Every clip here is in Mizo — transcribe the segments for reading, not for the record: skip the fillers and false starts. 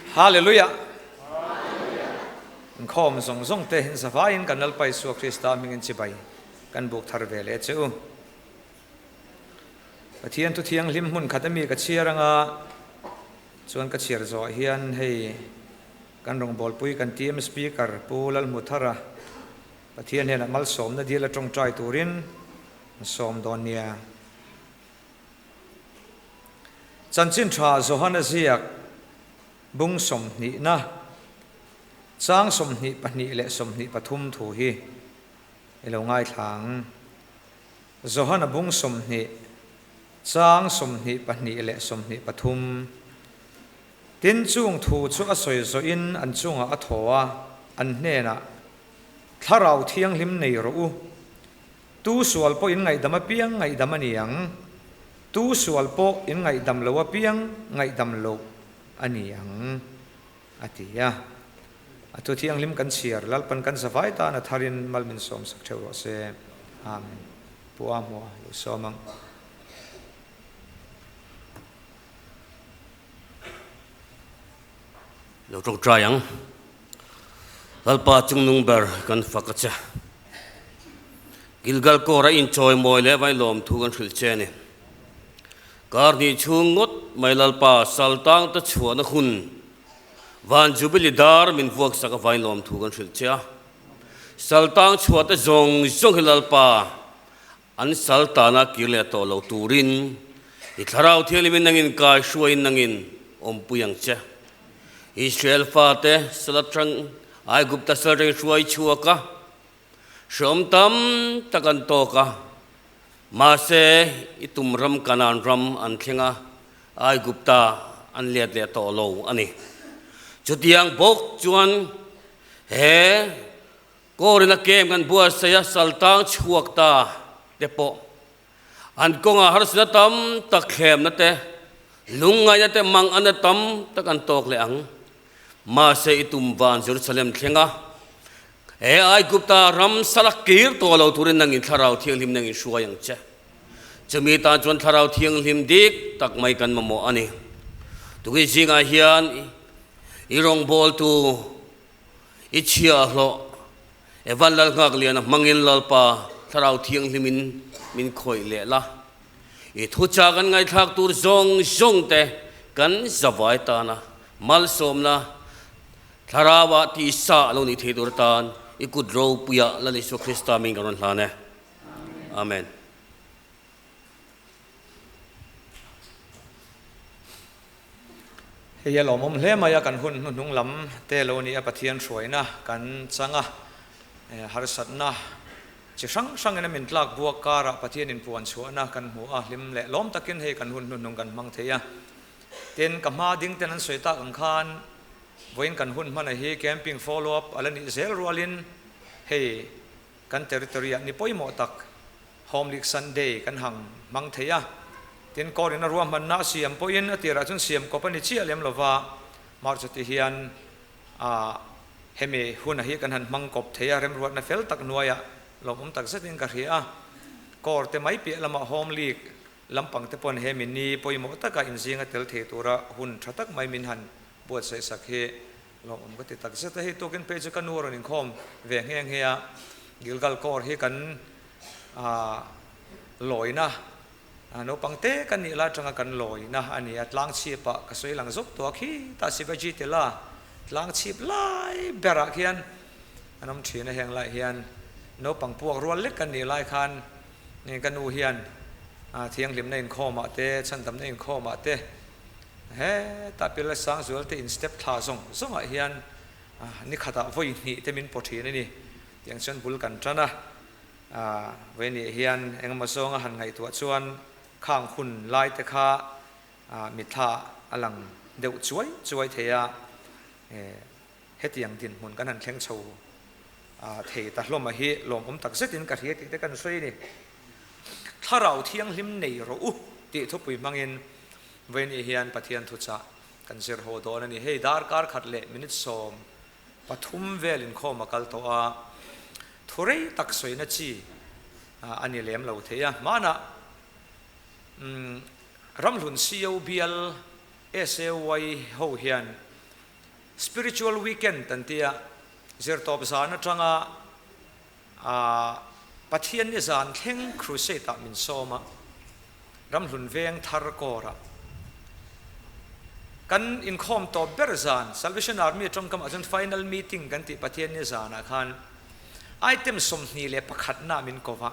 Hallelujah! Inkhawm zawng zawng te in zavaiin kan Lalpa Isua Krista hmingin chibai kan buk thar ve leh che u. Pathian thu thianghlim hmun khat ami ka chhiar anga chuan ka chhiar zawh hian hei kan rawngbawlpui kan TM Speaker Pu Lalhmuthara Pathian hnenah malsawmna dil a tawngtai turin an sawm dawn nia. Chanchin tha Johana ziak bung sawmhnihna chang 22 leh 23 thu hi i lo ngaithla ang. Johana bung 20 chang 22 leh 23. Tin chung thu chu a sawi zawhin an chungah a thaw a, an hnenah, Thlarau Thianghlim nei rawh u. Tu sual pawh in ngaihdam apiang ngaihdam a ni ang, tu sual pawh in ngaihdam lo apiang ngaihdam loh a ni ang, a ti a. A thu thianghlim kan chhiar, Lalpan kan zavai tan a tharin mal min sawmsak theuh rawh se. Amen. Pu Ahmua lo sawm ang. Lo tawngtai ang. Lalpa chungnung ber kan fak a che. Gilgal kawr a inchawi mawi leh vai lawm thu kan hrilh che a ni. Kar hnih chhung ngawt mai Lalpa sal tang te chhuahna hun van Jubilee dar min vuak sak a vai lawm thu kan hrilh che a. Sal tang chhuah te zawng zawng hi Lalpa an sal tana kir leh tawh lo turin i Thlarau Thianghlimin nangin kai hruaiin nangin awmpui ang che. Israel fate sal atang Aigupta sal reng hruai chhuak a, hreawm tam tak an tawk a, mahse i tum ram Kanaan ram an thleng a, Aigupta an let leh tawh lo a ni. Chutiang bawk chuan he Kawrin a kem kan buatsaih a saltang chhuak ta te pawh an kawngah harsatna tam tak thlemna te, lungngaihna te manganna tam tak an tawk leh ang. Mahse i tum van Jerusalem thleng a, he Aigupta ram sal a kir tawh lo turin nangin Thlarau Thianghlim nangin hruai ang che. Chumi tan chuan Thlarau Thianghlim dik tak mai kan mamawh a ni. Tukin zingah hian i rawngbawltu I chhiahhlawh Evan Lalnghakliana hmangin Lalpa Thlarau Thianghlimin min khawih leh la. I thuchah kan ngaihthlak tur zawng zawng te kan zavai tana malsawmna Thlarauah tihsa a lo nih thei tur atan i kut ropuiah Lal Isua Krista min kan rawn hlan e. Amen. Hei a lawmawm hle mai a, kan hun hnuhnung lam te lo ni a, Pathian hruaina kan chang a, harsatna chi hrang hrangin a min tlak buak karah Pathian inpuan chhuahna kan hmu a, hlim leh lawm takin hei kan hun hnuhnung kan hmang thei a. Tin, ka hma ding ten an sawi tak ang khan vawiin kan hun hmana hi camping follow up a la nih zel rualin hei kan territory ah ni pawimawh tak Home League Sunday kan hang hmang thei a, tin court in a ruahmanna a siam pawhin a tirah chuan siam kawp a ni chiah lem lova, March ti hian ah hemi huna hi kan han hmang kawp thei a, remruatna fel tak hnuaiah lawmawm tak zetin ka hria a, court te mai piah lamah Home League lampang te pawn hemi ni pawimawh taka inzinga tel thei tura hun tha tak mai min han buatsaih sak hi Lawmawm ka ti tak zet a, hei tukin phei chu ka nu rawn inkhawm ve nghe nghe a, Gilgal Corps hi kan lawina naupang te kan nih lai atanga kan lawina a ni a, tlang chhipah ka sawi lang zawk tawh a, khitah Sivaji Tila tlang chhip lai berah khian an awm thin a, heng lai hian naupang puak rual lek kan nih lai khan ka nu hian thianghlimna inkhawmah te chhandamna inkhawmah te Heta Pila Sangzual te in step thla zawng zawngah hian ni khatah vawi hnih te min paw thin a ni. Tiang chuan bul kan tan a, vawi nih hian engemaw zawnga han ngaihtuah chuan khang hun lai te kha mitthla a lang deuh chuai chuai thei a, hetiang dinhmun kan han thleng chho thei ta hlawm a hi lawmawm tak zetin ka hria tih te kan sawi a ni. Thlarau Thianghlim nei rawh u tih thupui hmangin Vawiin hian Pathian thuchah kan zir haw dawn a ni. Hei darkar khat leh minute 13 vel inkhawm a kal tawh a, thu rei tak sawina chi a ni lem lo thei a. Hmanah Ramhlun CO bial SAY ho hian. Spiritual Weekend an tia, zirtawp zan atanga Pathianni zan thleng crusade ah min sawm a, Ramhlun veng thar kawrah kan inkhawm tawp ber zan, Salvation Army tawngkamah chuan final meeting kan tih Pathianni zanah khan item 21 na min ko va,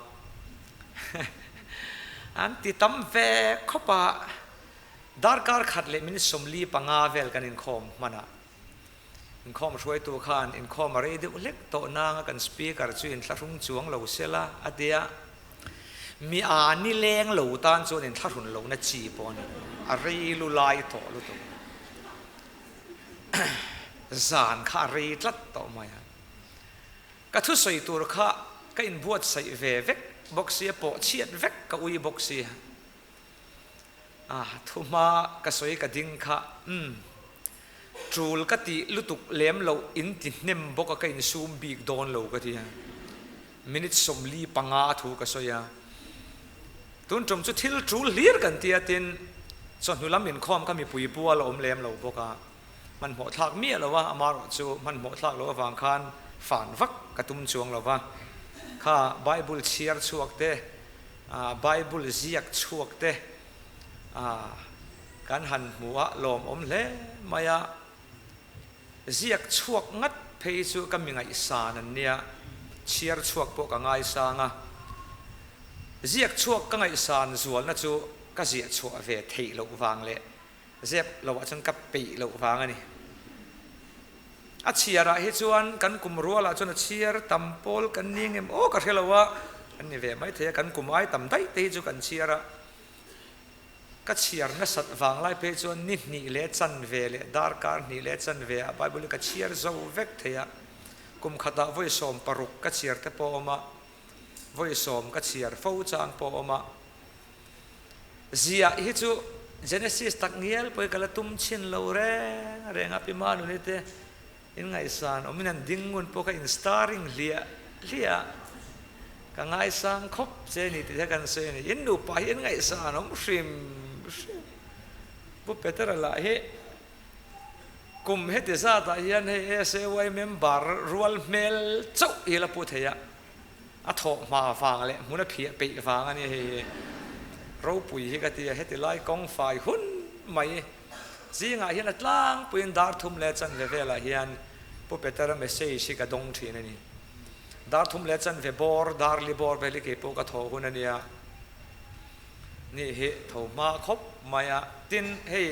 an ti tam ve khawp a. Darkar khat leh minute 45 vel kan inkhawm hman a, inkhawm hruaitu khan inkhawm a rei deuh hlek tawh nanga kan speaker chu inthlahrung chuang lo sela a ti a, mi a ni leng lo tan chuan inthlahrun lohna chi pawh a ni, a rei lu lai tawh lutuk zan kha a rei tlat tawh mai a, ka thusawi tur kha ka inbuatsaih ve vek bawk sia, pawh chhiat vek ka ui bawk sia. A thuhma ka sawi ka ding kha, umm, tul ka tih lutuk lem loh in ti hnem bawk a ka insum bik dawn lo ka ti a, minute 45 thu ka sawi a, tun tum chu thil tul hlir kan ti a tin chawhnu lam inkhawm kha mipui bual a awm lem lo bawk a, hmanhmawh thlak miah lo a, amaherawh chu hmanhmawh thlak loh avang khan fan vak ka tum chuang lo va, kha Bible chhiar chhuak te Bible ziak chhuak te kan han hmu a, lawmawm hle mai a. Ziak chhuak ngat phei chu ka mi ngaihsan an nia, chhiar chhuak pawh ka ngaisang a. Ziak chhuak ka ngaihsan zualna chu ka ziah chhuah ve theih loh vang leh zep loh ah chuan ka peih loh vang a ni. A chhiar ah hi chuan kan kum rual ah chuan a chhiar tam pawl kan ni ngem aw ka hre lo a, kan ni ve mai thei a, kan kum ai tam daih te hi chu kan chhiar a, ka chhiar nasat vang lai phei chuan ni hnih leh chanve leh darkar hnih leh chanve ah Bible hi ka chhiar zo vek thei a, kum khatah vawi 16 ka chhiar te pawh a awm a, vawi sawm ka chhiar fo chang pawh a awm a. Ziah hi chu Genesis tak ngial pawhin ka la tum chhin lo reng reng a, Pi Manuni te in ngaihsan awmin an ding ngun pawh kha in starring hliah hliah a, ka ngaisang khawp che ni tih kha kan sawi a ni. In nupa hi in ngaihsan awm hrim hrim. Pu Petera lah hi kum heti zatah hian hei SAY member rual hmel chauh hi la pu thei a. A thawh hma vang leh hmun a phiah peih vang a ni hei hi. Ropui hi ka ti a, heti lai kawng fai hun mai zingah hian a tlangpuiin dar thum leh chanve velah hian Pu Petera message hi ka dawng thin a ni. Dar thum leh chanve bawr, dar li bawr vel hi kei pawh ka thawh hun a nia. Ni hi tho hma khawp mai a, tin hei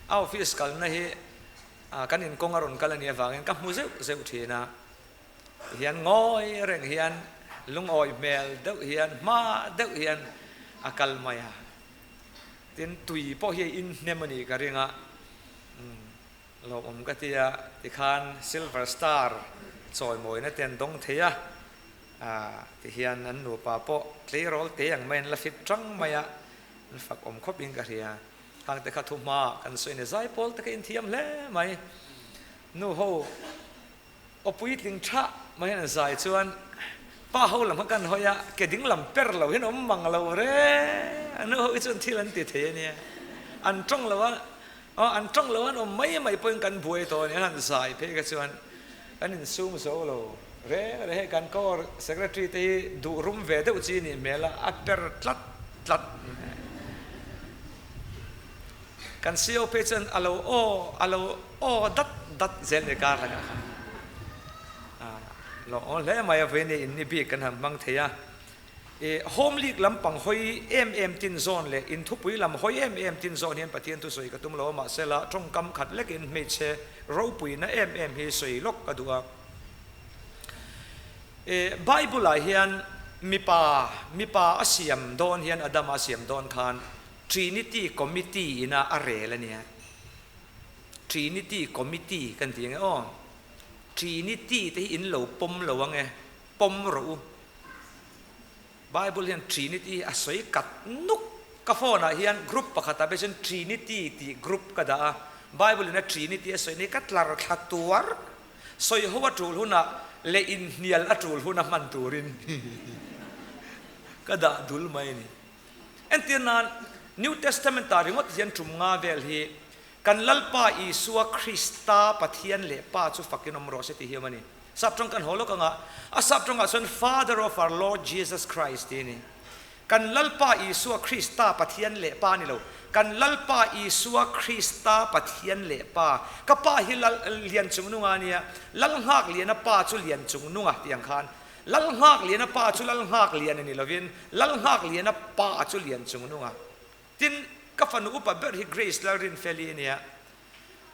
a office kalna hi kan inkawng a rawn kal a nih avangin ka hmu zeuh zeuh thin a. Hian ngawi reng hian lungawi hmel deuh hian hma deuh hian a kal mai a, tin tui pawh hi a inhnem a nih ka ring a, lawmawm ka ti a, tikhan Silver Star chawimawina te an dawng thei a, tihian an nupa pawh tleirawl te ang mai an la fit tang mai a, an fak awm khawp in ka hria, khang te kha thu hma kan sawi ni zai pawl te kha inthiam hle mai, nu ho. Aw puitling tha mai hian an zai chuan pa ho lam kha kan hawi a, ke ding lam per lo hian awm mang lo reng a, nu ho hi chuan thil an ti thei a nia, an tawng lo a, aw an tawng lo an awm mai mai pawhin kan buai tawh a ni, an han zai phei kha chuan kan insum zo lo reng reng, hei kan core secretary te hi duh rum ve deuh chi nih hmel a, a per tlat tlat. Kan CEO phei chuan a lo aw, a lo aw dat dat zel ni kar lakah khan lo aw hle mai a, vawiin in ni bik kan han hmang thei a. I home league lampang hawi em em tin zawn leh in thupui lam hawi em em tin zawn hian Pathian thusawi ka tum lo a, mahsela tawngkam khat lekin hmeichhe ropuina em em hi sawi lawk ka duh a. I Bible ah hian mipa, mipa a siam dawn hian Adama a siam dawn khan Trinity Committee ina a rel a nia. Trinity Committee kan ti ange aw. Trinity te hi in lo pawm lo ange, pawm rawh u. Bible hian Trinity hi a sawi kat nuk. Ka phone ah hian group pakhat ah phei chuan Trinity tih group ka dah a. Bible ina Trinity a sawi ni ka tlar thla tuar. Sawi ho a tul hunah leh inhnial a tul huna hman turin ka dah dul mai a ni. Entir nan, New Testament ah ringawt hian tum nga vel hi Kan Lalpa Isua Krista Pathian leh Pa chu fakin awm rawh se tih hi awm a ni. Sap tawng kan haw lawk anga, a sap tawngah chuan Father of our Lord Jesus Christ tih a ni. Kan Lalpa Isua Krista Pathian leh Pa ni lo, kan Lalpa Isua Krista Pathian leh Pa. Ka pa hi Lal Lianchungnunga a nia, Lal Nghakliana pa chu Lianchungnunga tih ang khan Lal Nghakliana pa chu Lal Nghakliana ni lovin Lal Nghakliana pa chu Lianchungnunga. Tin, ka fanu upa ber hi Grace Lalrinfeli a nia.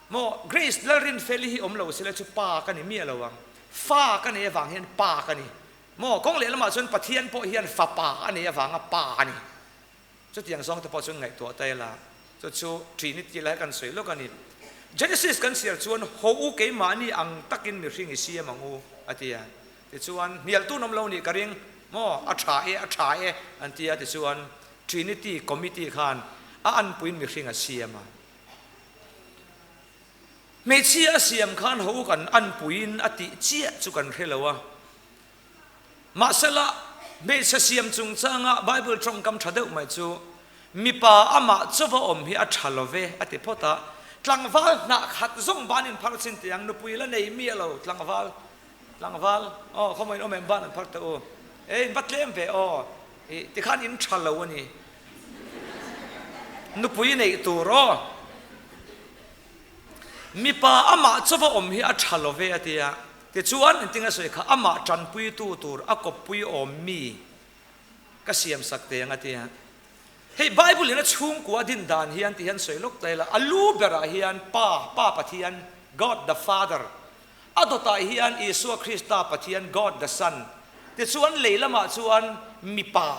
Maw, Grace Lalrinfeli hi awm lo sela chu pa ka ni miah lo ang. Fa ka nei avang hian pa ka ni. Maw, kawng lehlamah chuan Pathian pawh hian fapa a nei avanga pa a ni. Chutiang zawng te pawh chuan ngaihtuah ta ila, chu chu Trinity lai kan sawi lawk a ni. Genesis kan chhiar chuan, Haw u keimahni ang takin mihring i siam ang u, a ti a. Tichuan, hnialtu nawm lo nih ka ring, maw, a tha e, a tha e, an ti a. Tichuan, Trinity Committee khan a anpuiin mihring a siam a. Hmeichhia a siam khan haw u kan anpuiin a tih chiah chu kan hre lo a. Mahsela, hmeichhe siam chungchanga Bible tawngkam tha deuh mai chu, Mipa amah chauva awm hi a tha lo ve, a ti phawt a. Tlangval hnah khat zawng ban inphar chin tih ang, nupui la nei miah lo tlangval, tlangval, aw khawmaw in awm em ban an phar teh u, e in va tlem ve aw, ih tikhan in tha lo a ni, nupui neih tur aw. Mipa amah chauva awm hi a tha lo ve a ti a, tichuan engtin a sawi kha amah tanpuitu tur a kawppui awm mi ka siam sak teh ang a ti a. Hei Bible in a chhungkua din dan hian ti hian sawi lawk ta ila, a lu berah hian Pa, Pa Pathian, God the Father, a dawtah hian Isua Krista Pathian, God the Son, tichuan lei lamah chuan mipa,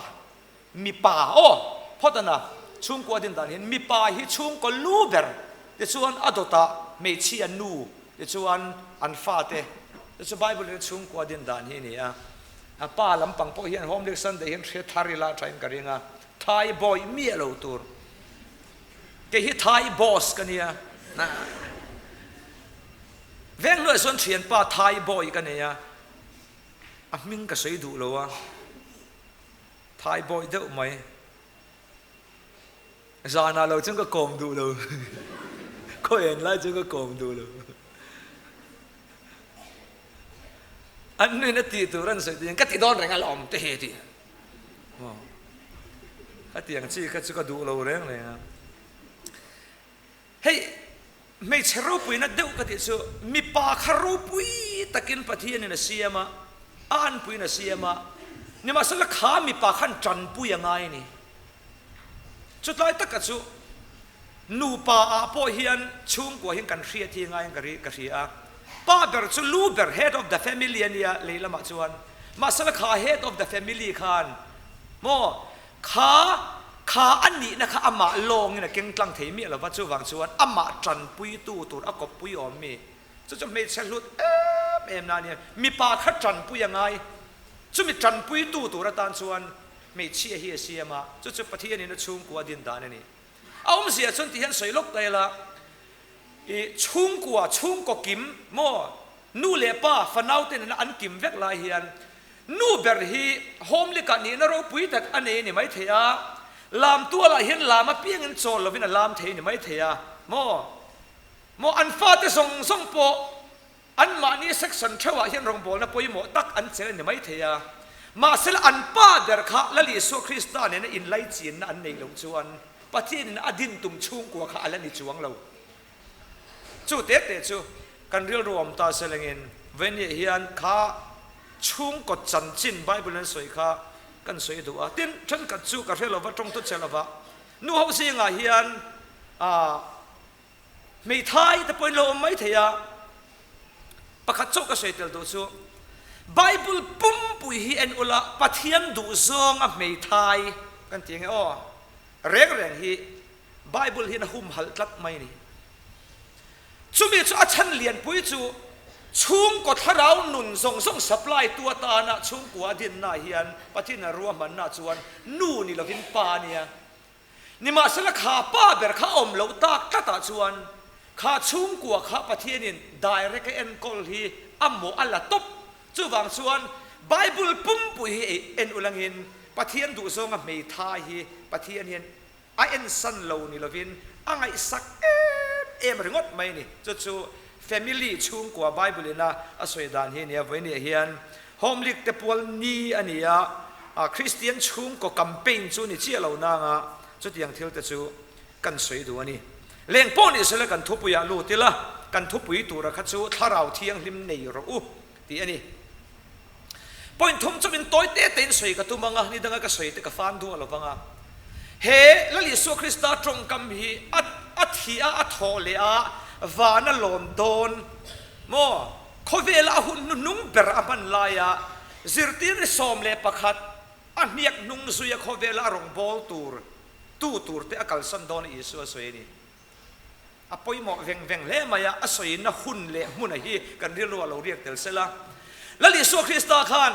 Mipa, aw, phawt a na, chhungkua din dan hian mipa hi chhungkaw lu ber tichuan a dawtah hmeichhia nu tichuan an fate te chu Bible in chhungkua din dan hi a ni a. A pa lampang pawh hian Home League Sunday hian hre thar ila thain ka ring a, Thai boy miah lo tur. Kei hi Thai boss ka nia. Veng hnuaiah chuan thianpa Thai boy ka nei a, a hming ka sawi duh lo a. Thai bawih deuh mai. Zanah lo chuan ka kawm duh lo. Khawi en lai chuan ka kawm duh lo. An nuin a tih tur an sawi tiin ka ti dawn reng alawm te hi ti. Khatiang chi kha chu ka duh lo reng reng a. Hei, hmeichhe ropuina deuh ka tih chu mipa kha ropui takin Pathianin a siam a, a anpuiin a siam a, nimahsela kha mipa khan tanpui a ngai a ni. Chutlai taka chu nupa ah pawh hian chhungkua hian kan hriat hi ngaiin ka ka hria a, pa ber chu lu ber, head of the family, a nia lei lamah chuan, mahsela kha head of the family khan maw Kha kha a nihna kha amah lawngin a keng tlang thei miah lova, chuvang chuan amah tanpuitu tur a kawppui awm mi? Chu chu hmeichhe hlut em em na a nia, mipa kha tanpui a ngai, chumi tanpuitu tur atan chuan hmeichhia hi a siam a, chu chu Pathianin a chhungkua din dan a ni. A awmzia chuan ti hian sawi lawk ta ila, I chhungkua, chhungkaw kim maw? Nu leh pa, fanau te nena an kim vek lai hian nu ber hi home-likah nihna ropui tak a nei a ni maithei a, lam tualah hian lam apiangin chawl lovin a lam thei a ni maithei a maw? Maw an fate zawng zawng pawh Anmahni section theuhah hian rawngbawlna pawimawh tak an chelh a ni maithei a, mahsela an pa ber kha Lal Isua Krista nena inlaichinna an neih loh chuan Pathianin a din tum chhungkua kha a la ni chuang lo. Chu te te chu kan rilru awm ta selengin Veniah hian kha chhungkaw chanchin Bible an sawi kha kan sawi duh a, tin thenkhat chu ka hre lova tawngtu che lova nu ho zingah hian aah Hmeithai te pawhin lo awm mai thei a, pakhat chauh ka sawi tel duh chu, Bible pumpui hi en ula Pathian duh zawnga hmeithai kan ti ange aw, reng reng hi Bible hian a humhalh tlat mai a ni. Chumi chu a chhan lianpui chu chhungkaw thlarau nun zawng zawng supply tu atana chhungkua a dinna hian Pathian a ruahmanna chuan nu ni lovin pa a nia. Nimahsela kha pa ber kha a awm loh tak tlatah chuan kha chhungkua kha Pathianin direct a enkawl hi a mawh a la tawp. Chuvang chuan Bible pumpui hi en ulangin Pathian duhzawnga hmeithai hi Pathian hian a ensan lo ni lovin a ngaihsak em em ringawt mai a ni. Chu chu family chhungkua Bible ina a sawi dan hi a ni a, vawinia hian Home League te pual ni a ni a, Kristian chhungkaw campaign chu ni chiah lo nanga chutiang thil te chu kan sawi duh a ni. Leng pawh ni sela kan thupuiah lut ila, kan thupui tura kha chu Thlarau Thianghlim nei rawh u tih a ni. Point thum chu min tawi te tein sawi ka tum anga, ni danga ka sawi te ka fan duh a lo vang a. He Lal Isua Krista tawngkam hi a a thih a, a thawh leh a, van a lawn dawn maw? Khawvela a hun hnuhnung ber a hman laia zirtirni 11 a hniak hnung zuia khawvela a rawngbâwl tur tu turte a kalsan dawn a Isua sawi a ni. A pawimawh veng veng hle mai a, a sawina hun leh hmuna hi kan rilru a lo riak tel sel a. Lal Isua Krista khan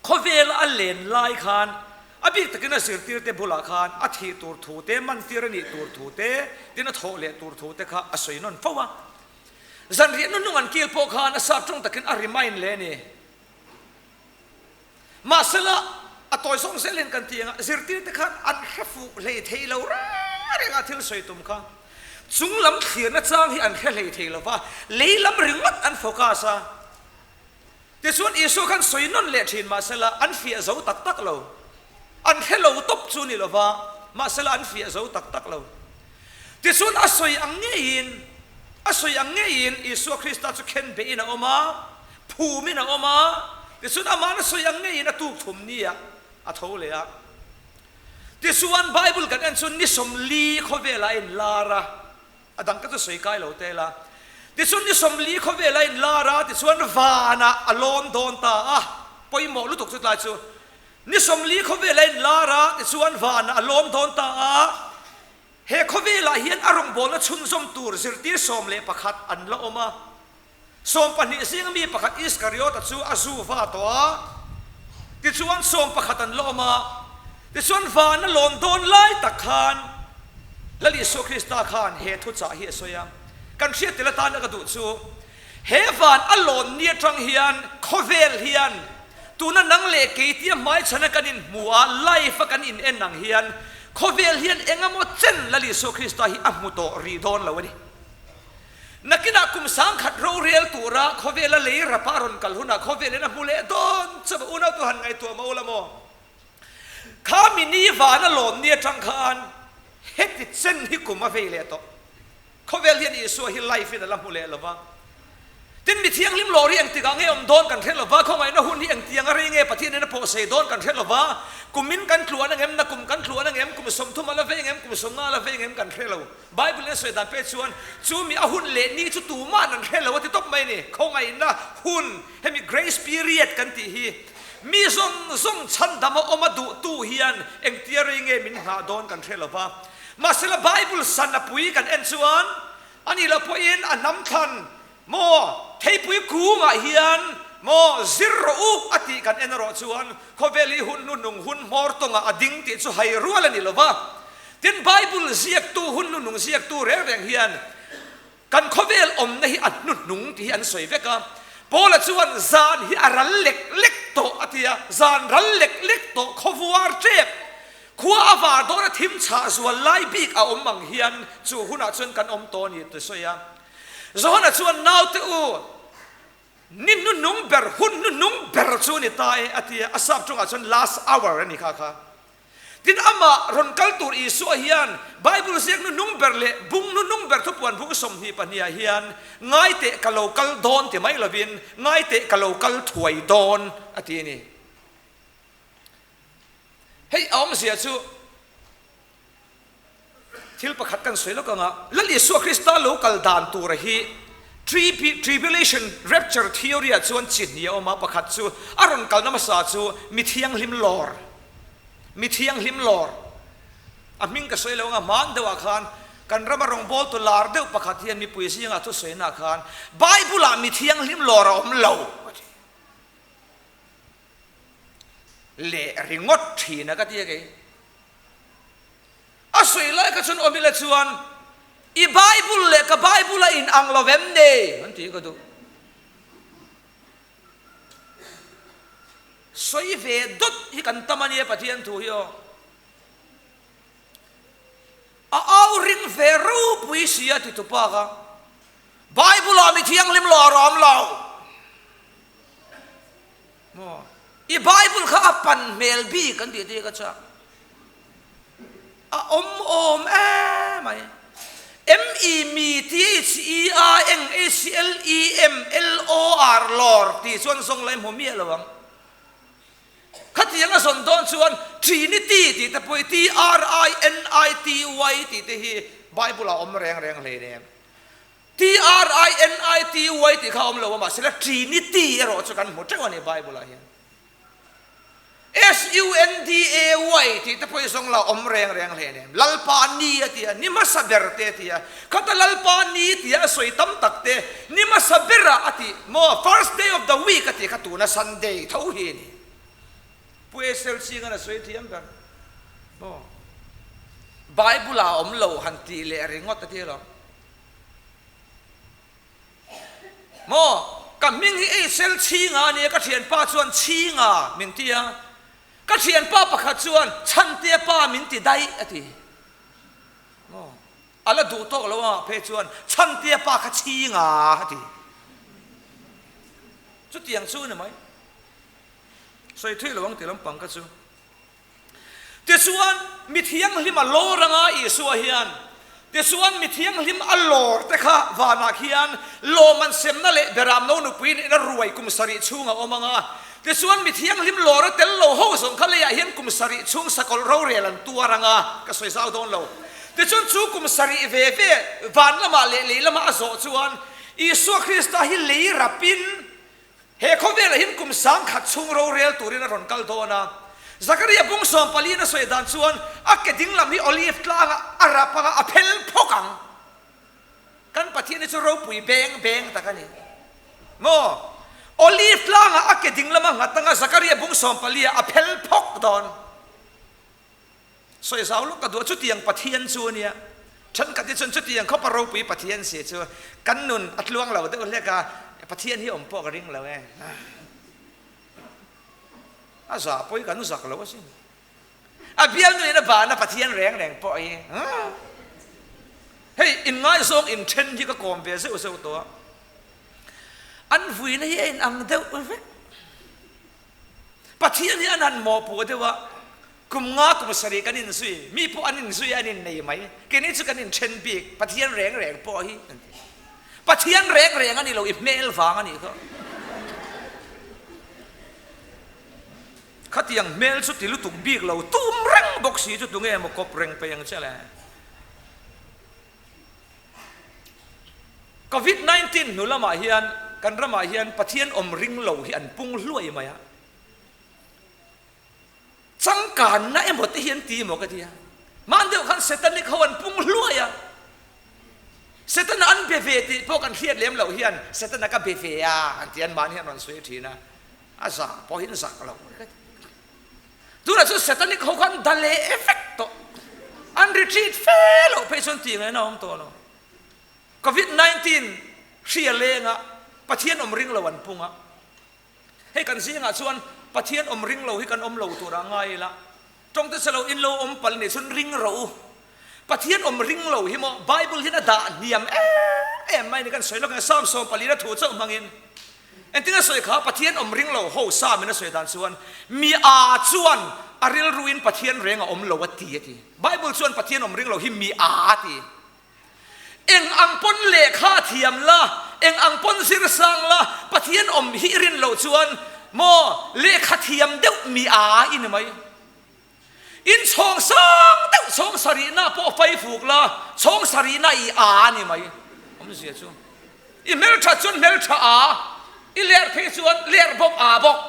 khawvela a len lai khan a bik takin a zirtirte bulah khan a thih tur thu te, mantir a nih tur thu te, tin a thawh leh tur thu te kha a sawi nawn fo a. Zanriah nunung an kil pawh khan a sap tawng takin a remind leh a ni. Mahsela, a tawi zawng zel hian kan ti ang a, zirtirte khan an hre fuh hlei thei lo reng reng a thil sawi tum kha. Chung lam thlirna chang hi an hre hlei thei lo va, lei lam ringawt an focus a. Tichuan Isua khan sawi nawn leh thin mahsela an fiah zo tak tak lo. An hre lo tawp chu ni lo va, mahsela an fiah zo tak tak lo. Tichuan a sawi ang ngeiin, a sawi ang ngeiin Isua Krista chu khen behin a awm a, phumin a awm a, tichuan amahna sawi ang ngeiin a tuk thum nia a tho leh a. Tichuan Bible kan en chuan ni 40 khawvelah a inlar a, a dang ka chu sawi kai lo tel a. Tichuan ni 40 khawvelah a inlar a, tichuan vanah a lawn dawn ta a, pawimawh lutuk chu tlai chu. Ni 40 khawvelah a inlar a, tichuan vanah a lawn dawn ta a, he khawvelah hian a rawngbawlna chhunzawm tur zirtir 11 an la awm a. 12 zinga mi pakhat Iskariota chu a zu va tawh a, tichuan 11 an la awm a, tichuan van a lawn dawn lai tak khan Lal Isua Krista khan he thuchah hi a sawi a, kan hriat tel atana ka duh chu he van a lawn ni atang hian khawvel hian tuna nang leh kei tia hmaichhana kan inhmu a, live a kan in en ang hian khawvel hian engemaw chen Lal Isua Krista hi a hmu tawh rih dawn lo a ni. Nakinah kum 1000 rorel tura khawvela lei rapa a rawn kal hunah khawvelin a hmu leh dawn chauh a, unau tu han ngaihtuah mah ula maw? Kha mi ni van a lawn ni atang khan heti chen hi kum a vei leh tawh. Khawvel hian Isua hi life in a la hmu leh lo va. Tin, mi thianghlim lawr hi engtikah nge awm dawn kan hre lo va, khawngaihna hun hi engtiang a rei nge Pathianin a pawhsei dawn kan hre lo va, kumin kan tluan angem, nakum kan tluan angem, kum 30 a la vei angem, kum 50 a la vei angem kan hre lo. Bible in a sawi dan pek chuan chu mi a hun leh ni chu tuma'n an hre lo a ti tawp mai a ni. Khawngaihna hun, hemi grace period kan tih hi mi zawng zawng chhandam a awm a duhtu hian engtia rei nge min nghah dawn kan hre lo va. Mahsela Bible san a pui kan en chuan a nih loh pawhin a hnam thlan maw theipui kungah hian maw zir rawh u a tih kan en erawh chuan khawvel hi hun hnuhnung hun hmawr tawngah a ding tih chu hai rual a ni lo va. Tin, Bible ziaktu, hun hnuhnung ziaktu reng reng hian kan khawvel awmna hi a hnuhnung tih hi an sawi vek a. Paula chuan zan hi a ral lek lek tawh a ti a, zan ral lek lek tawh khawvuar tep, khua a var dawn a thim chhah zual lai bik a awm ang hian chu hunah chuan kan awm tawh a ni ti sawi a. Johana chuan naute u, ni hnuhnung ber, hun hnuhnung ber chu ni ta e a ti a, a sap tawngah chuan last hour a ni kha kha. Tin, amah rawn kal tur Isua hian Bible ziak hnuhnung ber leh bung hnuhnung ber thupuan bung 22 ah hian Ngai teh ka lo kal dawn ti mai lovin Ngai teh ka lo kal thuai dawn a ti a ni. Hei a awmzia chu thil pakhat kan sawi lawk ang a, Lal Isua Krista lo kal dan tura hi Tribulation Rapture Theory ah chuan chi hnih a awm a, pakhat chu a rawn kalna hmasa chu mi thianghlim lawr, mi thianghlim lawr, a hming ka sawi lo ang a, hman deuhah khan kan rama rawngbawltu lar deuh pakhat hian mipui zingah thusawiinaah khan Bible-ah mi thianghlim lawr a awm lo a ti leh ringawt thin a ka ti a kei. A sawi lai kha chuan awm ila chuan i Bible leh ka Bible a in ang lo vem nei an tih ka duh. Sawi ve dawt hi kan tam a nia Pathian thu hi aw. A au ring ve ropui si a ti tupa kha. Bible ah mi thianghlim lawr a awm lo. Maw? I Bible kha a pan hmel bik an tih te ka chak. A awm awm emai. M E M T H E A N H L E M L O R lawr tih chuan zawng lai hmu miah lo ang. Khatiang a zawn dawn chuan Trinity tih te pawh hi T R I N I T Y tih te hi Bible ah a awm reng reng hleinem. T-R-I-N-I-T-Y tih kha a awm lo a, mahsela Trinity erawh chu kan hmu teuh a ni Bible ah hian. S-U-N-D-A-Y tih te pawh hi zawng la awm reng reng hle nem. Lalpa ni a ti a, ni hmasa ber te a ti a. Khata Lalpa ni tia a sawi tam tak te, ni hmasa berah a ti maw, first day of the week a ti kha tuna Sunday tho hi a ni. Pu Esel Singan a sawi thiam ber maw. Bible ah a awm lo han tih leh ringawt a ti alawm. Maw, ka hming hi Eisel Chhinga a nia, ka thianpa chuan Chhinga min ti a, ka thianpa pakhat chuan Chhantea pa min ti daih a ti. Maw, a la duh tawk lo ang ah phei chuan Chhantea pa kha Chhinga a ti. Chutiang chu a ni mai. Sawi thui lo ang ti lampang kha chu. Tichuan, mi thianghlim a lawr anga Isua hian, tichuan mi thianghlim a lawr te kha vanah khian lawm an semna leh beramno nupui nihna ruai kum sarih chhung a awm anga, tichuan mi thianghlim lawr a tel lo ho zawng kha leiah hian kum sarih chhung sakawlh rorel an tuar anga, ka sawi zau dawn lo. Tichuan chu kum sarih ve ve van lamah leh lei lamah a zawh chuan Isua Krista hi lei rapin, He khawvelah hian kum sangkhat chhung rorel turin a rawn kal dawn a. Zakaria bung sawmpaliin a sawi dan chuan a ke dinglam hi olive tlangah a rap anga a phel phawk ang. Kan Pathian hi chu ropui beng beng tak a ni. Maw? Olive tlangah a ke dinglam a nghat anga Zakaria bung sawmpalia a phel phawk dawn. Sawi zau lawk ka duh a, chutiang Pathian chu a nia. Thenkhat hi chuan chutiang khawpa ropui Pathian si chu kan nun a tluang lo deuh hlek a, Pathian hi awm pawh ka ring lo e. A zah pawh hi kan zak lo asin. A bialnuin a bahna Pathian reng reng pawh hi. Hei inngaizawng inthen hi ka kawm ve zeuh zeuh tawh a. An vuina hi a inang deuh vek. Pathian hi an han mawhpuh deuh a, kum nga kum sarih kan inzui, mi pawh an inzui a an innei mai, keini chu kan inthen bik, Pathian reng reng pawh hi an ti. Pathian reng reng a ni lo, i hmel vang a nih kha. Khatiang hmel chu ti lutuk bik lo, tum reng bawk si chu tunge maw kawp reng peih ang che le. Covid 19 hnu lamah hian kan ramah hian Pathian awm ring lo hi an pung hluai mai a, changkanna emaw te hi an ti emaw ka ti a, hman deuh khan Satanic ho an pung hluai a, Setana an be ve tih pawh kan hriat lem loh hian Setana ka be ve a an ti an mahni hian rawn sawi thin a, a zah pawhin zak lo ka ti. Tunah chuan Satanic ho khan da leh vek tawh. An retreat fe loh phei chuan tih ngaihna a awm tawh lo. Covid 19 hria lenga Pathian awm ring lo an pung a. Hei kan zingah chuan Pathian awm ring lo hi kan awm lo turah ngai ila. Tawngte che lo in lo awm pal nih chuan ring rawh u. Pathian awm ring lo hi maw Bible hian a dah hniam em em mai ni kan sawi lawk ang Psalm 14 a thu chauh hmangin. Engtin a sawi kha Pathian awm ring lo ho Psalm in a sawi dan chuan mi a chuan a rilruin Pathian reng a awm lo a ti a ti. Bible chuan Pathian awm ring lo hi mi a a ti. Eng ang pawn lehkha a thiam la, eng ang pawn zir sang la, Pathian awm hi i rin loh chuan maw lehkha thiam deuh mi a i ni mai. In chhawng sang deuh chhawng sarihna pawh fai fuk la, chhawng sarihna i a a ni mai. Awmzia chu i hmeltha chuan hmeltha a, i ler phei chuan ler bawk a bawk.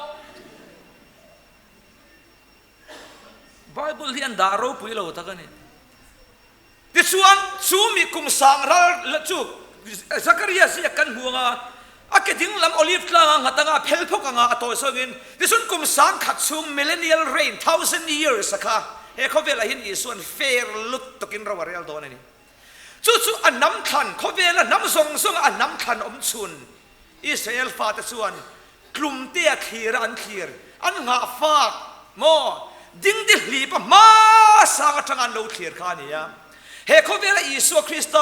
Bible hi an dah ropui lo tak a ni. Tichuan, chu mi kum sang ral chu Zakaria ziak kan hmu anga, a ke ding lam Olive tlanga nghat anga a phel phawk anga a tawi zawngin, tichuan kum sang khat chhung millennial reign, thousand years, a kha he khawvelah hian Isua'n fair lut takin ro a rel dawn a ni. Chu chu a hnam thlan, khawvela hnam zawng zawnga a hnam thlan awm chhun Israel fate chuan Tlumtea thlir a an thlir, an nghah fak maw? Dingdi hlipa hma sang atanga an lo thlir kha a ni a. He khawvela Isua Krista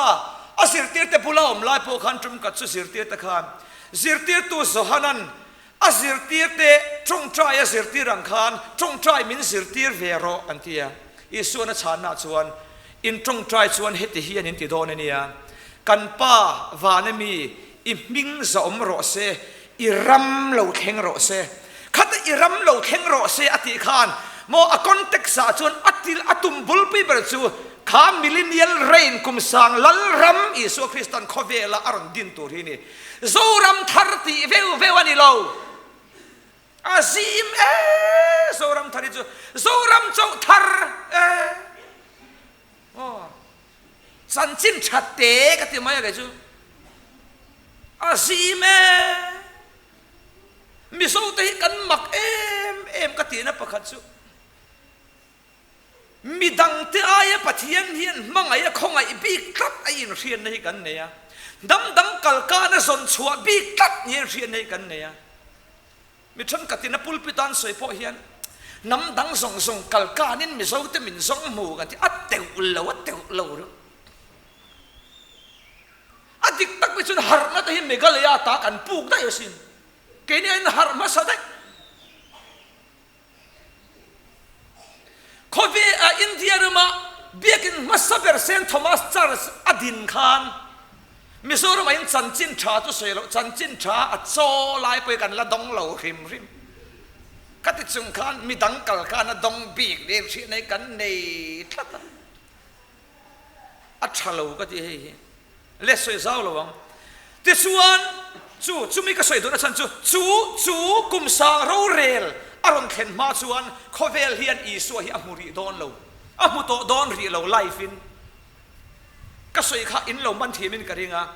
a zirtirte bula awm lai pawh khan tumkhat chu zirtirte khan zirtirtu Johanan a zirtirte tawngtai a zirtir ang khan tawngtai min zirtir ve rawh an ti a. Isuan a chhanna chuan in tawngtai chuan heti hian in ti dawn a nia, Kan Pa vana mi i hming zahawm rawh se, i ram lo thleng rawh se. Khata i ram lo thleng rawh se a tih khan maw a context ah chuan a til a tum bulpui ber chu kha millennial reign kum sang lal ram Isua Kristan khawvela a rawn din tur hi a ni. Zoram thar tih veu veu a ni lo. A zim e Zoram thar hi chu Zoram chauh thar e. Aw. Chanchin tha te ka ti mai a kei chu. A zim e. Mizo te hi kan mak em em ka tihna pakhat chu midang te aia Pathian hian hmangaih a khawngaih bik tlat a inhriatna hi kan nei a. Hnam dang kalkana zawn chhuah bik tlat ni a inhriatna hi kan nei a. Mi thenkhatin a pulpit an sawi pawh hian hnam dang zawng zawng kal kanin Mizote min zawng hmu kan ti a teuh lo a teuh lo reuh. A dik tak mai chuan harhna te hi Meghalaya ta kan puk daih asin. Keini aiin harh hmasa daih. Khawvela India rama biakin hmasa ber Saint Thomas Church a din khan Mizoram ah in chanchin tha chu sawi loh, chanchin tha a chaw lai pawh hi kan la dawng lo hrim hrim. Khati chung khan midang kal khan a dawng bik leh hriatna hi kan nei tlat a. A tha lo ka ti hei hi. Le sawi zau lo ang. Tichuan, chu chumi ka sawi duhna chhan chu, chu chu kum sang rorel a rawn thlen hma chuan khawvel hian Isua hi a hmu rih dawn lo. A hmu tawh dawn rih lo live in. Ka sawi kha in lo man thiam in ka ring a.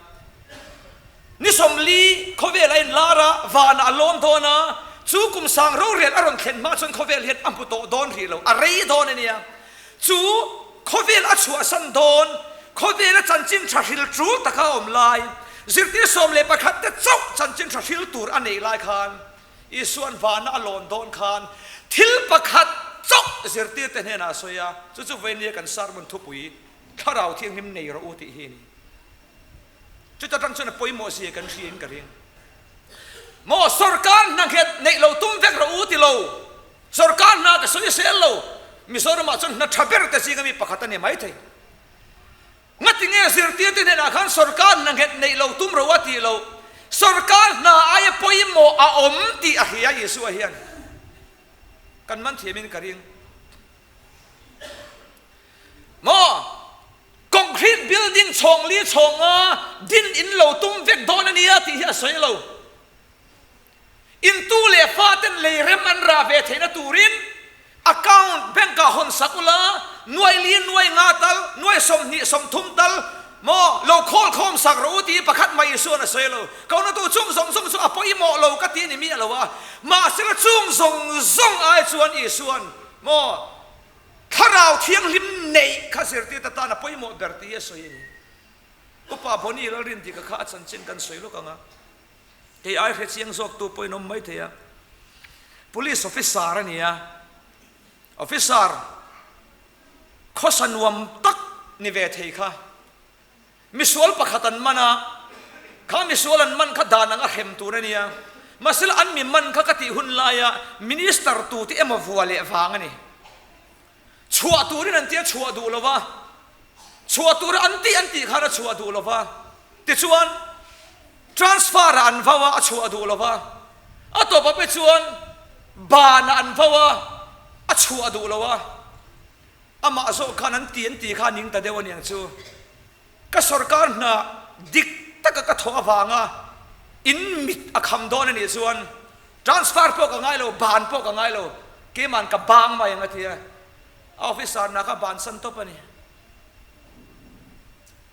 Ni 40 khawvel a inlar a, vanah a lawn dawn a, chu kum sang rorel a rawn thlen hma chuan khawvel hian a hmu tawh dawn rih lo, a rei dawn a nia. Chu khawvel a chhuahsan dawn, khawvela chanchin tha hril tul taka a awm lai, zirtir 11 te chauh chanchin tha hril tur a neih lai khan, Isua'n vana a lawn dawn khan thil pakhat chauh zirtirte hnenah a sawi a, chu chu vawinia kan sermon thupui, Thlarau Thianghlim nei rawh u tih hi a ni. Chuta tang chuan a pawimawh zia kan hria in ka ring. Maw sorkar hna nghet neih lo tum vek rawh u ti lo. Sorkar hna ka sawi sel lo. Mizoramah chuan hna tha ber te zinga mi pakhat a ni maithei. Ngati nge zirtirte hnenah khan sorkar hna nghet neih lo tum rawh a tih loh? Sorkar hna aia pawimawh a awm tih a hria Isua hian. Kan man thiamin ka ring. Maw? Concrete building chhawng li chhawnga din in lo tum vek dawn a nia tih hi a sawi lo. In tu leh fa ten lei rem an rah ve theihna turin account bank ah hawn sak ula, nuai li nuai nga tal, nuai 20 30 tal maw lo khawl khawm sak rawh u tih pakhat mai Isuan a sawi lo. Kohna tu chung zawng zawng chu a pawimawh lo ka ti a ni miah lo a, mahsela chung zawng zawng ai chuan Isuan maw Thlarau Thianghlim neih kha zirtirte tan a pawimawh ber tih hi a sawi a ni. Upa Bonnie Lalrindika kha a chanchin kan sawi lawk ang a. Kei ai hre chiang zawk tu pawhin awm mai thei a. Police officer a ni a, officer khawsa nuam tak ni ve thei kha. Misual pakhat an man a, kha misual an man kha dan ang a hrem tur a nia. Mahsela an mi man kha ka tih hun laia minister tute emaw vua leh vang a ni. Chhuah turin an tia chhuah duh lo va, chhuah tura an tih an tih khan a chhuah duh lo va, tichuan transfer ah an vau a, a chhuah duh lo va, a tawp ape chuan ban ah an vau a, a chhuah duh lo a, amah zawk khan an ti an tih kha a ning ta deuh a niang chu. Ka sorkar hna dik taka ka thawh avanga in mit a kham dawn a nih chuan transfer pawh ka ngai lo, ban pawh ka ngai lo, keiman ka bang mai ang a ti a, a officer hna kha bansan tawp a ni.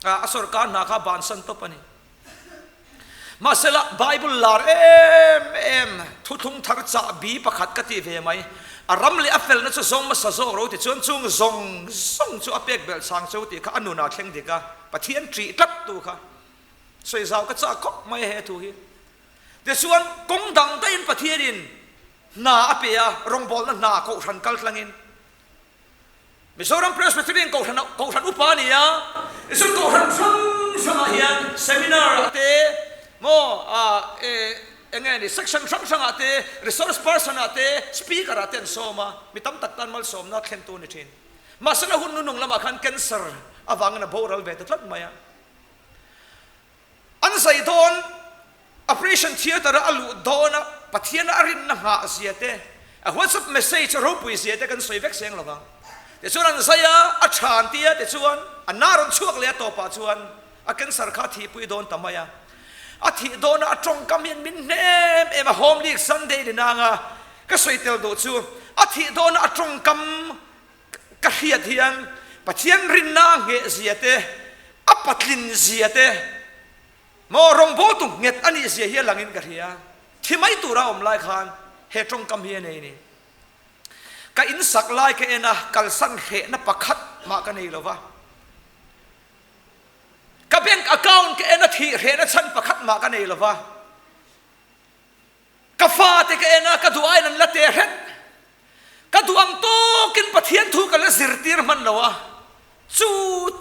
A sorkar hna kha bansan tawp a ni. Mahsela, Bible lar em em thuthlung thar chahbi pakhat ka ti ve mai. A ram leh a felna chu zawng hmasa zawk ro ti chuan chung zawng zawng chu a pek belh chang cheu tih kha a nunah thleng dik a, Pathian ṭih tlat tu kha sawi zau ka chah khawp mai a he thu hi. Tichuan, kawng dang daihin Pathianin hna a pe a, rawngbawlna hna kohhran kal tlangin. Mizoram Presbyterian Kohhran Kohhran upa a ni a, tichuan Kohhran hrang hrangah hian seminar ah te maw ah eh eng nge ni section hrang hrangah te resource person ah te speaker ah te an sawm a, mi tam tak tan malsawmna thlentu a ni thin. Mahse na hun nunung lamah khan cancer avangin a boral ve ta tlat mai a. An zai dawn operation theatre a luh dawn a Pathian a rinna nghah zia te, a WhatsApp message ropui zia te kan sawi vek seng lo vang. Tichuan an zai a, a tha an ti a, tichuan a na rawn chhuak leh a tawpah chuan a cancer kha a thihpui dawn ta mai a. A thih dawna a tawngkam hian min hnem em a, Home League Sunday ni nanga ka sawi tel duh chu a thih dawna a tawngkam ka hriat hian Pathian rinna a ngheh zia te, a patlin zia te, maw rawngbawltu nghet a nih zia hi a langin ka hria. Thi mai tura awm lai khan he tawngkam hi a nei ni. Ka insak lai ka en a, kalsan hrehna pakhat mah ka nei lo va. Ka bank account ka en a, thih hrehna chhan pakhat mah ka nei lo va. Ka fate ka en a, ka duh aiin an la teh hret. Ka duh ang tawkin Pathian thu ka la zirtir hman lo a, chu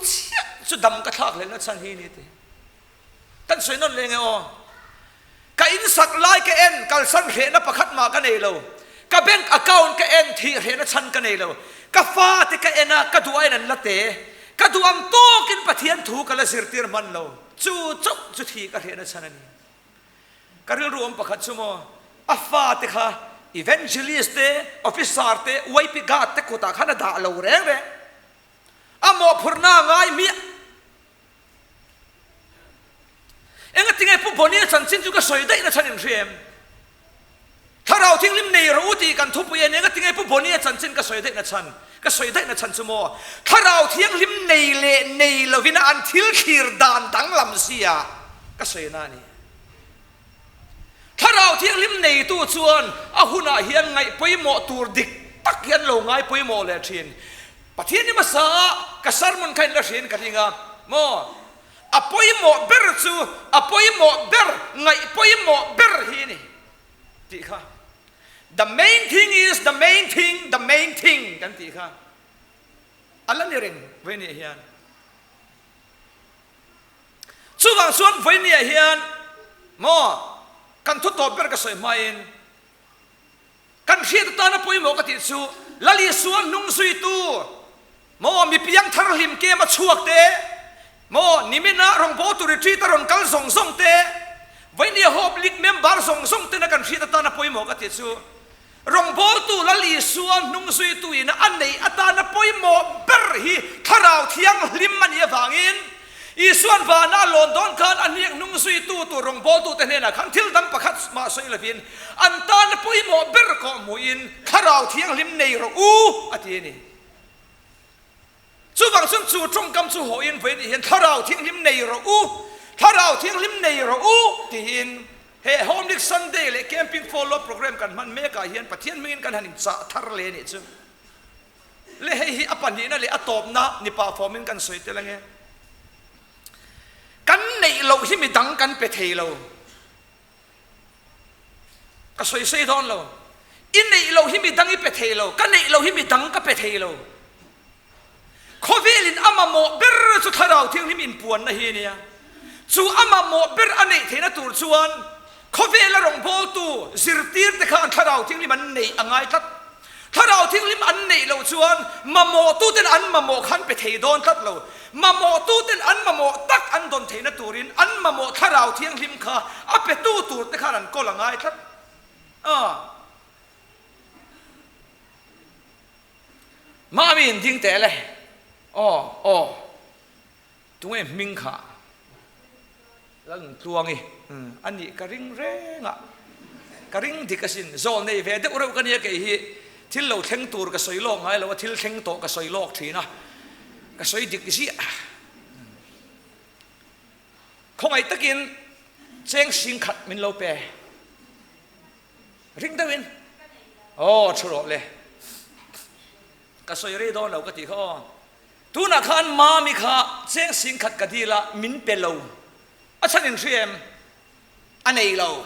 chiah chu dam ka thlak lehna chhan hi ni ti. Kan sawi nawn leh nge aw. Ka insak lai ka en, kalsan hrehna pakhat mah ka nei lo. Ka bank account ka en, thih hrehna chhan ka nei lo. Ka fate ka en a, ka duh aiin an la te. Ka duh ang tawkin Pathian thu ka la zirtir hman lo. Chu chauh chu thih ka hrehna chhan a ni. Ka rilru awm pakhat chu maw, a fate kha evangelist te, officer te, YP guard te kutah khan a dah lo reng reng. A mawhphurhna a ngai miah. Engatinge Pu Bonnie-a chanchin chu ka sawi daih na chhan in hria em? Thlarau Thinghlim nei rawh u tih kan thupui a ni. Engatinge Pu Bonnie-a chanchin ka sawi daih na chhan? Ka sawi daih na chhan chu maw, Thlarau Thianghlim nei leh nei lovin an thil thlir dan danglam sia ka sawi na a ni. Thlarau Thianghlim neitu chuan a hunah hian ngaih pawimawh tur dik tak hi an lo ngai pawimawh leh thin. Pathian hi hmasa a ka sermon kha in la hriin ka ring a maw? A pawimawh ber chu a pawimawh ber, ngaih pawimawh ber hi a ni tih kha. The main thing is the main thing, the main thing kan tih kha a la ni reng vawinia hian. Chuvang chuan vawinia hian maw kan thu tawp ber ka sawi hmain Kan hriat atana pawimawh ka tih chu Lal Isua hnung zuitu maw mi piang thar hlim kem a chhuak te, maw nimin-a rawngbawltu retreat a rawn kal zawng zawng te, Vainia Hope League member zawng zawng tena kan hriat atana pawimawh ka tih chu rawngbawltu Lal Isua hnung zuitu ina a neih atana pawimawh ber hi Thlarau Thianghlim a nih avangin Isua'n vana a lawn dawn khan a hniak hnung zuitu tur rawngbawltute hnenah khan thil dang pakhat mah sawi lovin an tana pawimawh ber kawh hmuhin Thlarau Thianghlim nei rawh u a ti a ni. Chuvang chuan chu tawngkam chu hawhin vawiin nih hian Thlarau Thianghlim nei rawh u, Thlarau Thianghlim nei rawh u tiin he Home Week Sunday leh Camping Follow Program kan hman mekah hian Pathian hmingin kan han inchah thar leh a nih chu. Le hei hi a pahnihna leh a tawpna ni pah fawmin kan sawi tel ange. Kan neih loh hi midang kan pe thei lo. Ka sawi sawi dawn lo. I neih loh hi midang i pe thei lo. Ka neih loh hi midang ka pe thei lo. Khawvelin a mamawh ber chu Thlarau Thianghlim inpuanna hi a nia. Chu a mamawh ber a neih theihna tur chuan khawvela rawngbawltu zirtirte kha an Thlarau Thianghlim an neih a ngai tlat. Thlarau Thianghlim an neih loh chuan mamawhtuten an mamawh kha an pe thei dawn tlat lo. Mamawhtuten an mamawh tak an dawn theihna turin an mamawh Thlarau Thianghlim kha a petu turte khan an kawl a ngai tlat a. Mami in ding teh le. Aw, aw. Tunge hming kha? Lalnuntluangi a nih ka ring reng a, ka ring dik asin. Zawl nei ve deuh reuh ka nia kei hi. Thil lo thleng tur ka sawi lawk ngai lo a, thil thleng tawh ka sawi lawk thin a, ka sawi dik ziah. Khawngaih takin cheng sing khat min lo pe. Ring deuhin. Aw, thu rawh le. Ka sawi rei dawn lo ka tih kha aw. Tunah khan Mami kha cheng sing khat ka dil a, min pe lo. A chhan in hria em? A nei lo.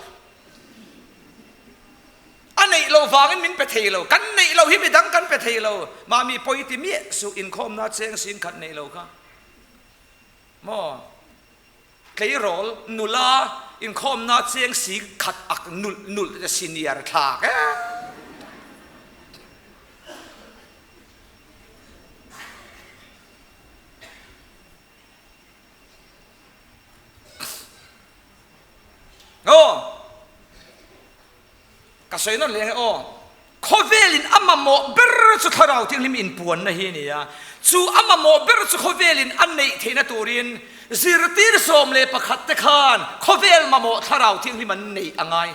A neih loh vangin min pe thei lo. Kan neih loh hi midang kan pe thei lo. Mahmi pawi ti miah suh inkhawmna cheng sin khat neih lo kha. Maw? Tleirawl nula inkhawmna cheng si khat ak nulh nulh te senior thlak e. Aw! Ka sawi nawn leh ang e aw. Khawvelin a mamawh ber chu Thlarau Thianghlim inpuanna hi a ni a. Chu a mamawh ber chu khawvelin a neih theihna turin zirtir 11 te khan khawvel mamawh Thlarau Thianghlim an neih a ngai.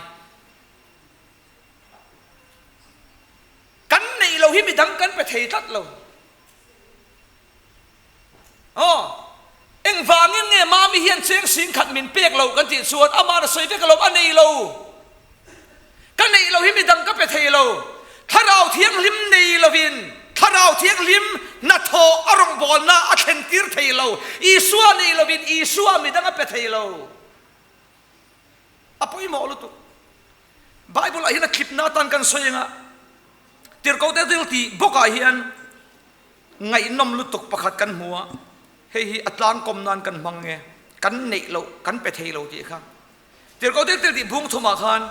Kan neih lo hi midang kan pe thei tlat lo. Aw, engvangin nge Mami hian cheng singkhat min pek loh kan tih chuan ama'n a sawi vek alawm, a nei lo. Ka neih loh hi midang ka pe thei lo. Thlarau Thianghlim nei lovin Thlarau Thianghlim hnathawh a rawngbawlna a thlentir thei lo. Isua nei lovin Isua midang a pe thei lo. A pawimawh lutuk. Bible-ah hian a tlipna atan kan sawi ang a, Tirhkohte thil tih bawkah hian Ngaihnawm lutuk pakhat kan hmu a, hei hi a tlangkawm nan kan hmang nge, kan neih loh, kan pe thei lo tih kha. Tirhkoh tir tir tih bung thumah khan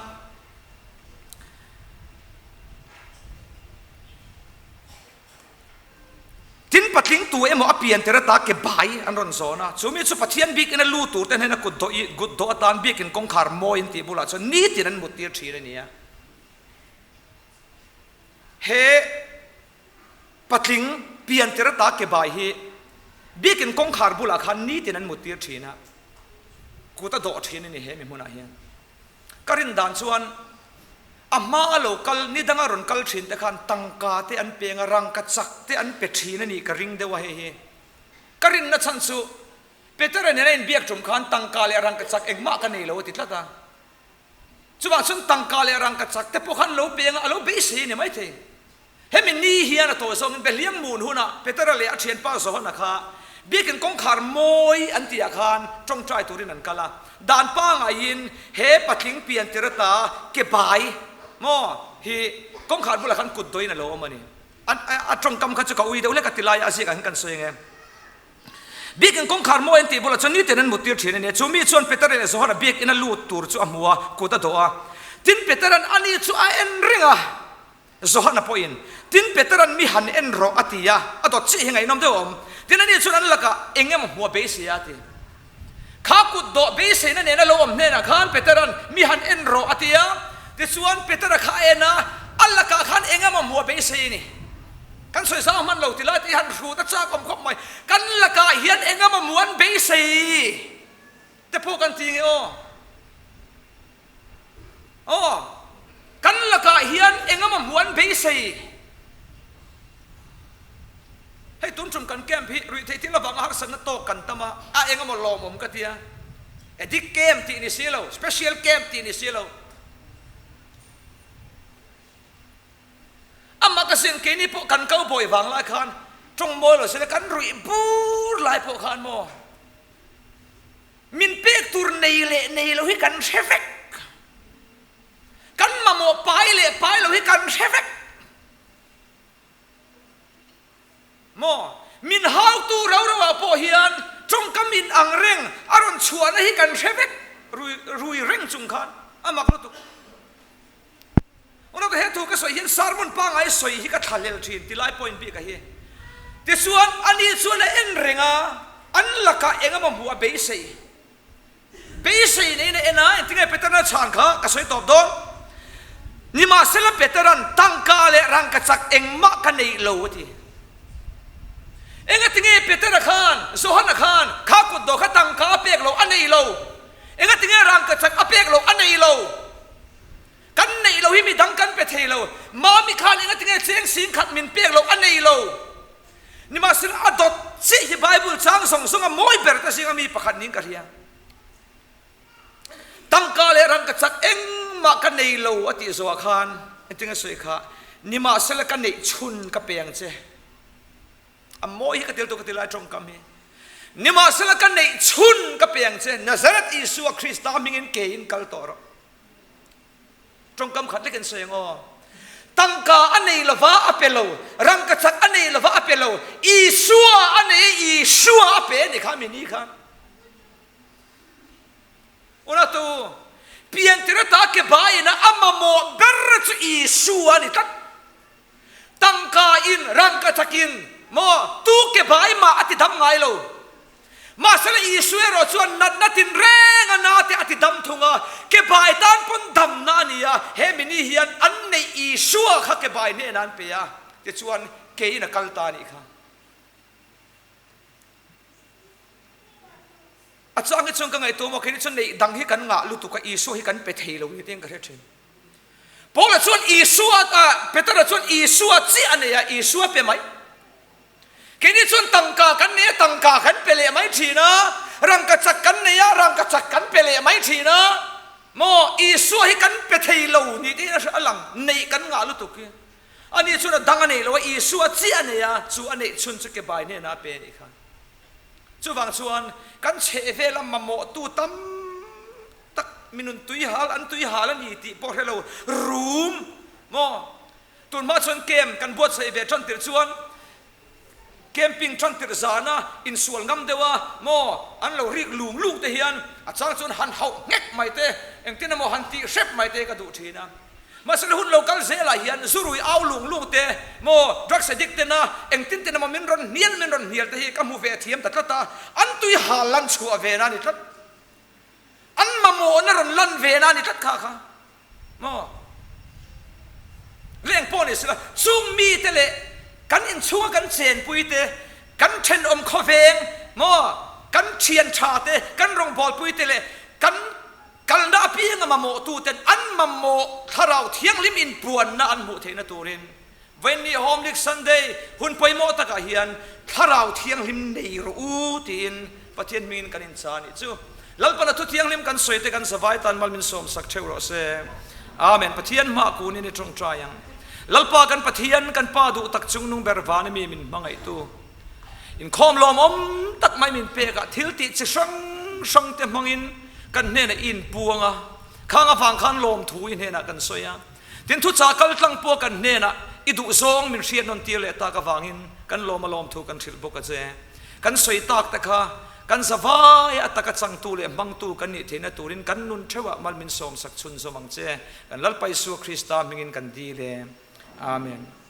Tin patling tu emaw a pian tir ata ke bai an rawn zawn a, chu mi chu Pathian biakina lu tur te hnena kut dawh i kut dawh atan biakin kawngkhar mawi an tih bulah chuan nitin an mut tir thin a ni a. He Patling pian tir ata ke bai hi biakin kawngkhar bulah khan nitin an muttir thin a, kut a dawh thin a ni he mi hmunah hian. Ka rin dan chuan a hma a lo kal ni danga rawn kal thin te khan tangka te an peng a, rangka chak te an pe thin a nih ka ring deuh a hei hi. Ka rinna chhan chu Petera nena inbiak tum khan tangka leh rangka chak engmah ka nei lo a ti tlat a. Chuvang chuan tangka leh rangka chak te pawh khan lo peng a, a lo beisei a ni maithei. Hemi ni hian a tawi zawngin Behliang mun hunah Petera leh a thianpa Johana kha biakin kawngkhar mawi an tihah khan tawngtai turin an kal a. Dan pangaiin he patling pian tir ata ke bai maw hi kawngkhar bulah khan kut dawin a lo awm a ni. A tawngkam kha chu ka ui deuh hlek a ti laia a ziakah hian kan sawi ang e. Biakin kawngkhar mawi an tih bulah chuan nitin an muttir thin a ni. Chu mi chuan Petera leh Johana biakin a lut tur chu a hmu a, kut a dawh a. Tin Petera'n ani chu a en reng a. Johana pawhin, Tin Petera'n mi han en rawh a ti a, a dawt chiah hi ngaihnawm deuh a awm. Tin ani chuan an lakah eng emaw hmuh a beisei a ti. Kha kut dawh beiseina nena lo awm hnenah khan Petera'n mi han en rawh a ti a, tichuan Petera kha a en a, a lakah khan eng emaw hmuh a beisei a ni. Kan sawi zau hman lo ti lai te hi han hrut a chak awm khawp mai. Kan lakah hian eng emaw hmuh an beisei te pawh kan ti nge aw. Aw, kan lakah hian engemaw hmuh an beisei. Hei tun tum kan camp hi ruihtheih thil avanga harsatna tawk kan tam a, a engemaw lawmawm ka tia. Addict camp tih ni si lo, special camp tih ni si lo. Amah ka sin keini pawh kan kau bawi vang lai khan tawng mawi lo sela kan ruih bur lai pawh khan maw. Min pek tur nei leh nei lo hi kan hre vek. Kan mamawh pai leh pai lo hi kan hre vek. Maw? Min hautu rau rau ah pawh hian tawngkam in ang reng a rawn chhuahna hi kan hre vek rui rui reng chung khan a mak lutuk. Unau ka he thu ka sawi hian sermon pangngai sawi hi ka thlahlel thin ti lai point bik a hi. Tichuan ani chuan a en reng a, an lakah eng emaw hmuh a beisei. Beisei neiin a en a, engtinge Petera'n a chhan kha ka sawi tawp dawn. Nimahsela Petera'n tangka leh rangkachak engmah ka neih lo a ti. Engatinge Petera khan, Johana khan kha kutdawh kha tangka a pek lo a nei lo. Engatinge rangkachak a pek lo a nei lo. Kan neih lo hi midang kan pe thei lo. Mami khan engatinge cheng sing khat min pek lo a nei lo. Nimahsela a dawt chiah hi Bible chang zawng zawng a mawi ber te zinga mi pakhat niin ka hria. Tangka leh rangkachak engmah ka nei lo a tih zawhah khan engtinge sawi kha, nimahsela ka neih chhun ka pe ang che. A mawi hi ka tel tawh ka ti lai tawngkam hi. Nimahsela ka neih chhun ka pe ang che, Nazareth Isua Krista hmingin ke in kal tawh rawh. Tawngkam khat lek in sawi ang aw. Tangka a nei lova a pe lo, rangkachak a nei lova a pe lo, Isua a nei a Isua a pe a ni kha mi ni khan. Unatu, piantir ata ke baiin a a mamawh ber chu Isua a ni tlat. Tangka in rangkachak in maw tu ke bai mah a ti dam ngai lo. Mahsela Isua erawh chuan natna tinreng a na te a ti dam thung a, ke bai tan pawn damna a ni a, he mini hian an neih Isua kha ke bai hnenah an pe a, tichuan keiin a kal ta a nih kha. A chang hi chuan ka ngaihtuah maw, keini chuan neih dang hi kan ngah lutuk a, Isua hi kan pe thei lo ni tiin ka hre thin. Paula chuan Isua, Petera chuan Isua chiah a nei a, Isua pe mai. Keini chuan tangka kan nei a, tangka kan pe leh mai thin a, rangkachak kan nei a, rangkachak kan pe leh mai thin a. Maw, Isua hi kan pe thei lo ni tiin a lang, neih kan ngah lutuk hi. Ani chuan a dang a nei lo a, Isua chiah a nei a, chu a neih chhun chu ke bai hnenah a pe a nih kha. Chuvang chuan kan chhehvela mamawhtu tam tak minun tuihal an tuihal a ni tih pawh hre lo rum maw? Tunhma chuan camp kan buatsaih ve tan tirh chuan camping tan tirh zana insual ngam deuh a maw an lo rik lung lung te hian a chang chuan han hauh nghek mai te engtin emaw han tih hrep mai te ka duh thin a. Mahse hun lo kal zelah hian zurui au lung lung te maw drugs addict tena engtin tin emaw min rawn hnial min rawn hnial te hi ka hmu ve thiam ta tlat a, an tui hal lan chhuah ve na a ni tlat. An mamawhna rawn lan ve na a ni tlat kha kha maw leng pawh ni sela chung mite leh kan inchhunga kan chenpui te kan thenawm khawveng maw kan thian tha te kan rawngbawlpui te leh kan Kalna apianga mamawhtuten an mamawh Thlarau Thianghlim inpuanna an hmuh theihna turin Vawiinni Home League Sunday hun pawimawh takah hian Thlarau Thianghlim nei rawh u tiin Pathian hmingin kan incha a nih chu. Lalpana thu thianghlim kan sawi te kan zavai tan mal min sawmsak theuh rawh se. Amen. Pathian hmah kunin i tawngtai ang. Lalpa kan Pathian kan Pa duh tak chungnung ber vana mi min hmangaihtu. Inkhawm lawmawm tak mai min pek a, thil tih chi hrang hrang te hmangin kan hnenah i inpuang a, khang avang khan lawmthu i hnenah kan sawi a. Tin, thuchah kal tlang pawh kan hnenah i duhzawng min hriat nawn tir leh tak avangin kan lawm a lawmthu kan hrilh bawk a che. Kan sawi tak te kha kan zavai a taka changtu leh hmangtu kan nih theihna turin kan nun theuhah mal min sawmsak chhunzawm ang che. Kan Lalpa Isua Krista hmingin kan dil e. Amen.